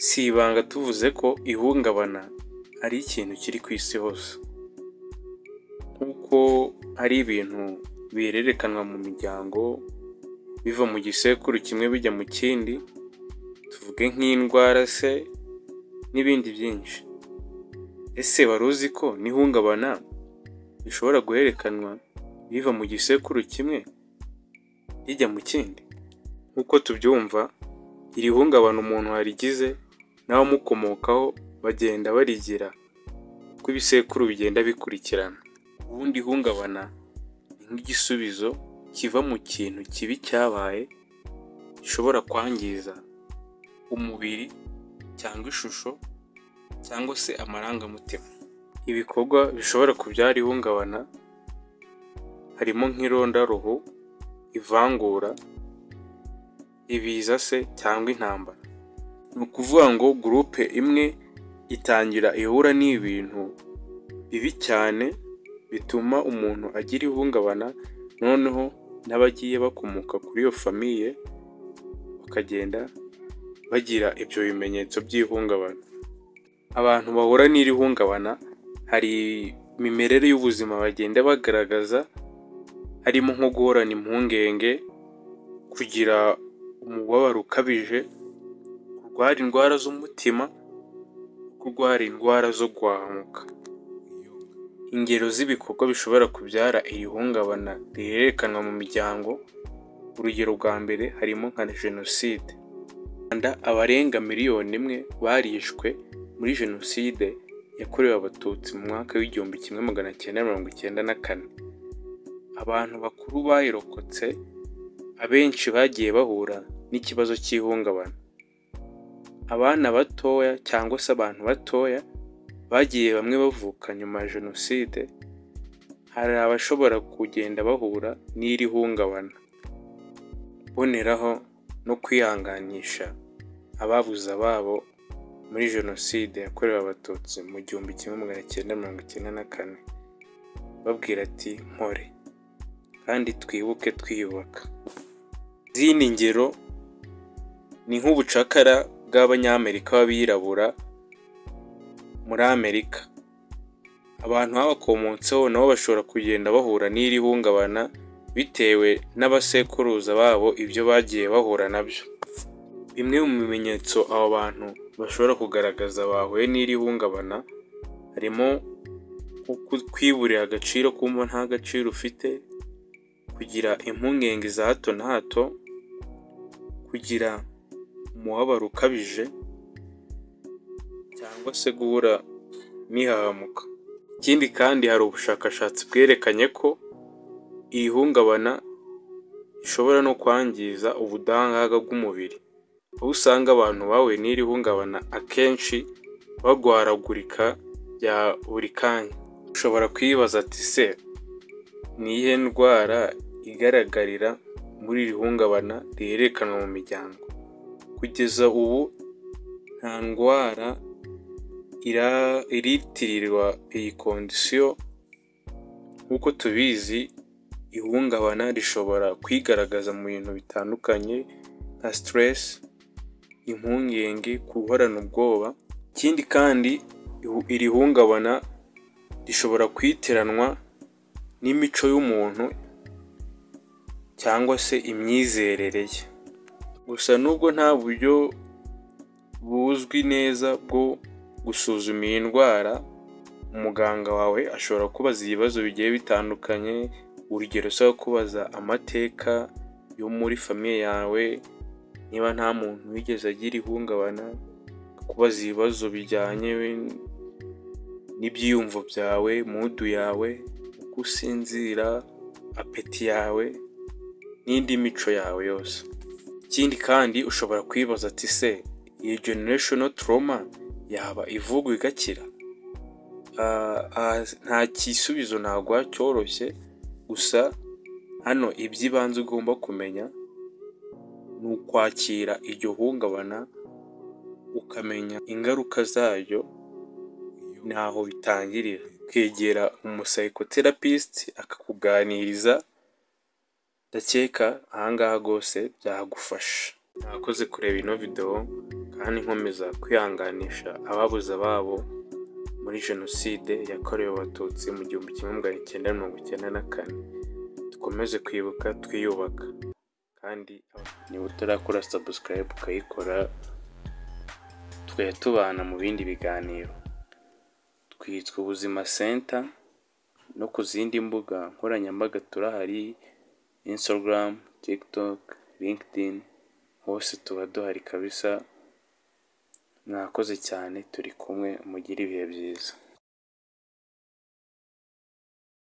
Si ibanga tuvuze ko ihungabana ari ikintu kiri ku isi hose, nk'uko hari ibintu bihererekanwa mu miryango biva mu gisekuru kimwe bijya mu kindi, tuvuge nk'indwara se n'ibindi byinshi. Ese wari uzi ko n'ihungabana rishobora guhererekanwa riva mu gisekuru kimwe rijya mu kindi? Nk'uko tubyumva, iri hungabana umuntu warigize n'abamukomokaho bagenda barigira uko ibisekuru bigenda bikurikirana. Ubundi ihungabana ni nk'igisubizo kiva mu kintu kibi cyabaye gishobora kwangiza umubiri cyangwa ishusho cyangwa se amarangamutima. Ibikorwa bishobora kubyara ihungabana harimo nk'irondaruhu, ivangura, ibiza se cyangwa intambara. Ni ukuvuga ngo groupe imwe itangira ihura n'ibintu bibi cyane bituma umuntu agira ihungabana, noneho n'abagiye bakomoka kuri iyo famille bakagenda bagira ibyo bimenyetso by'ihungabana. Abantu bahura n'iri hungabana hari imimerere y'ubuzima bagenda bagaragaza, harimo nko guhorana impungenge, kugira umubabaro ukabije, kurwara indwara z'umutima, kurwara indwara zo guhahamuka. Ingero z'ibikorwa bishobora kubyara iri hungabana rihererekanwa mu miryango, urugero rwa mbere harimo nka Jenoside. Mu Rwanda abarenga 1 miliyoni barishwe muri Jenoside yakorewe Abatutsi mu mwaka w'1994. Abantu bakuru bayirokotse abenshi bagiye bahura n'ikibazo cy'ihungabana. Abana batoya cyangwa se abantu batoya bagiye bamwe bavuka nyuma ya Jenoside, hari abashobora kugenda bahura n'iri hungabana. Mboneraho no kwihanganisha ababuze ababo muri Jenoside yakorewe Abatutsi mu 1994, babwira ati: "Mpore kandi twibuke twiyubaka." Izindi ngero ni nk'ubucakara bw'Abanyamerika b'abirabura muri Amerika. Abantu babakomotseho nabo bashobora kugenda bahura n'iri hungabana bitewe n'abasekuruza babo ibyo bagiye bahura nabyo. Bimwe mu bimenyetso abo bantu bashobora kugaragaza bahuye n'iri hungabana harimo kwiburira agaciro, kumva nta gaciro ufite, kugira impungenge za hato na hato, kugira umubabaro ukabije cyangwa se guhura n'ihahamuka. Ikindi kandi, hari ubushakashatsi bwerekanye ko iri hungabana rishobora no kwangiza ubudahangarwa bw'umubiri, aho usanga abantu bahuye n'iri hungabana akenshi barwaragurika bya buri kanya. Ushobora kwibaza ati: "Se ni iyihe ndwara igaragarira muri iri hungabana rihererekanwa mu miryango?" Kugeza ubu nta ndwara iritirirwa iyi condition. Nk'uko tubizi, ihungabana rishobora kwigaragaza mu bintu bitandukanye nka stress, impungenge, guhorana ubwoba. Ikindi kandi, iri hungabana rishobora kwitiranwa n'imico y'umuntu cyangwa se imyizerere ye. Gusa nubwo nta buryo buzwi neza bwo gusuzuma iyi ndwara, umuganga wawe ashobora kubaza ibibazo bigiye bitandukanye. Urugero se kubaza amateka yo muri famille yawe, niba nta muntu wigeze agira ihungabana, kubaza ibibazo bijyanye n'ibyiyumvo byawe, mood yawe, uko usinzira, appétit yawe n'indi mico yawe yose. Ikindi kandi, ushobora kwibaza ati: "Se iyi generational trauma yaba ivurwa igakira?" Nta gisubizo naguha cyoroshye, gusa hano iby'ibanze ugomba kumenya ni ukwakira iryo hungabana, ukamenya ingaruka zaryo n'aho bitangirira, ukegera umu psychotherapist akakuganiriza. Ndakeka aha ngaha rwose byagufasha. Mwakoze kureba ino video. Kandi nkomeza kwihanganisha ababuze ababo muri Jenoside yakorewe Abatutsi mu 1994. Dukomeze kwibuka twiyubaka. Kandi niba utarakora subscribe ukayikora, tukajya tubana mu bindi biganiro. Twitwa Ubuzima Center, no ku zindi mbuga nkoranyambaga turahari, Instagram, TikTok, LinkedIn, hose tuba duhari kabisa. Mwakoze cyane, turi kumwe, mugire ibihe byiza.